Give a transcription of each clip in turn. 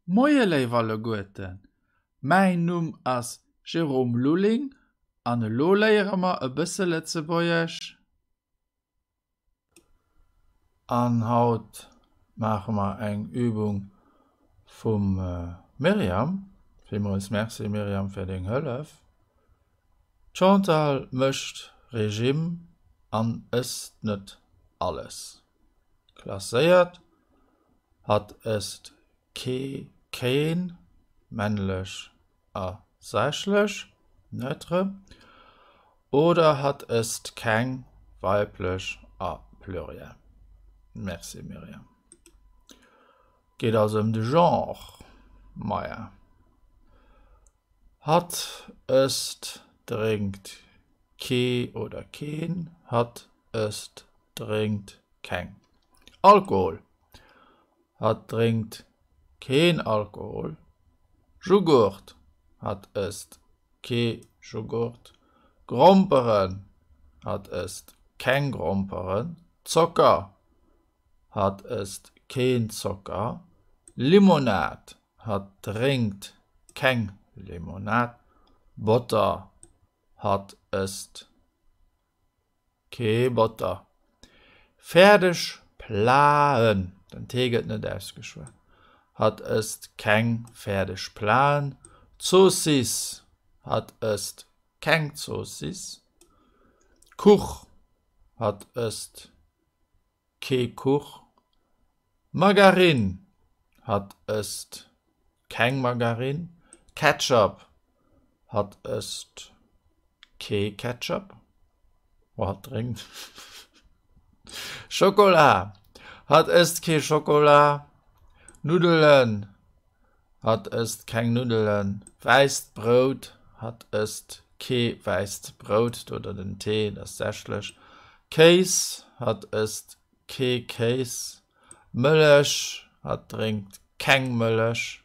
Moie léif alleguerten, mäin Numm ass Jérôme Lulling an elo léiere mer e bësse Lëtzebuergesch. An haut maache mer eng Übung vum Myriam. Villmools Merci Myriam fir deng Hëllef. D'Chantal mécht Regime an ësst net alles. Klasséiert Hatt ësst kee, keen, männlech a sächlech, neutre, oder hatt ësst keng, weiblech a pluriel. Merci Myriam. Geet also ëm de Genre. Maja. Hatt ësst, drénkt kee oder keen, hatt ësst, drénkt keng Alkohol, hatt drénkt keen Alkohol, Jugurt, hatt ësst kee Jugurt, Gromperen, hatt ësst keng Gromperen, Zocker, hatt ësst keen Zocker, Limonad, Hatt drénkt keng Limonad. Botter, Hatt ësst kee Botter. Fäerdeg Plaen, den T gëtt net ausgeschwat. Hatt ësst keng fäerdeg Plaen. Zoossiss, Hatt ësst keng Zoossiss. Kuch, Hatt ësst Kee Kuch. Margarine, hatt ësst keng Margarine. Ketchup, hatt ësst kee Ketchup. Oh, hatt drénkt Schokola, hatt ësst kee Schokola. Nuddelen, hatt ësst keng Nuddelen. Wäisst Brout, hatt ësst kee wäisst Brout, do hutt der den T, dat ass sächlech. Kéis, hatt ësst kee Kéis. Mëllech, hatt drénkt keng Mëllech.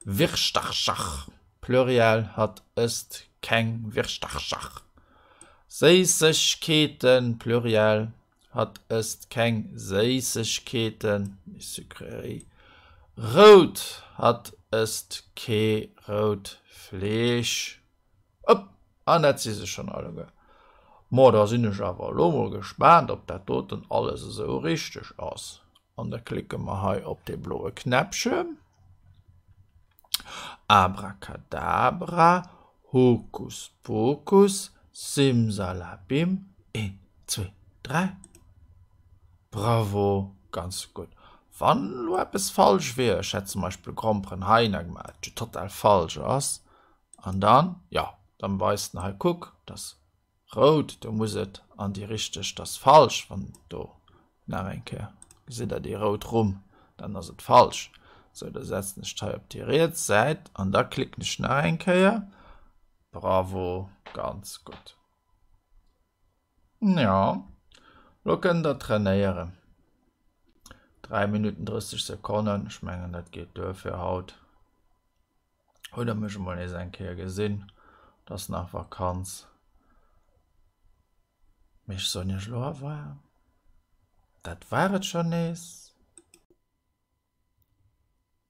Wirschtercher, Pluriel, hatt ësst keng Wirschtercher. Séissegkeeten, Pluriel, Hatt ësst keng Séissegkeeten, les sucreries. Rout, Hatt ësst kee rout Fleesch. Op, an dat si se schonn alleguer. Mo, da sinn ech awer elo mol gespaant, ob dat doten alles esou richteg ass. An da klicke mer hei op dee bloe Knäppchen. Abracadabra, Hokus Pokus, Simsalabim, een, zwee, dräi, Bravo, ganz gutt. Wann elo eppes falsch wier, ech hätt zum Beispill Gromperen heihinner gemaach, wat jo total falsch ass, an dann, jo, dann weist en hei, kuck, dass Rout, do muss et an déi richteg, dat ass falsch, wann do nach eng Kéier, gesitt der déi rout Rumm, dann ass et falsch. Sou, da setzen ech d'hei op déi riets Säit an da klicken ech nach eng Kéier. Bravo, ganz gutt. Jo, lo kënnt der trainéieren. 3 Minutten 30 Sekonnen, ech mengen dat geet duer fir haut. Hutt der mech emol nees eng Kéier gesinn, et ass nach Vakanz. Mee ech soen iech elo au revoir. Dat war et schonn nees.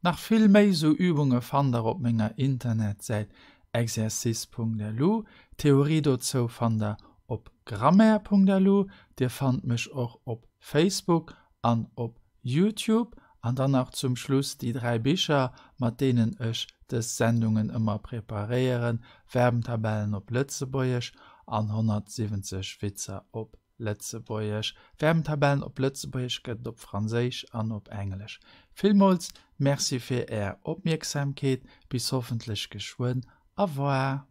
Nach vill méi sou Übunge fannt der op menger Internetsäit exercice.lu. D'Theorie dozou fannt der op grammaire.lu. Dir fannt mech och op Facebook an op Youtube. An dann nach zum Schluss déi 3 Bicher, mat deenen ech dës Sendungen ëmmer preparéieren, Verbentabellen op Lëtzebuergesch an 170 Witzer op Lëtzebuergesch. Verbentabellen op Lëtzebuergesch gëtt et op Franséisch an op Englesch. Villmools Merci fir Är Opmierksamkeet, bis hoffentlech geschwënn. Au revoir.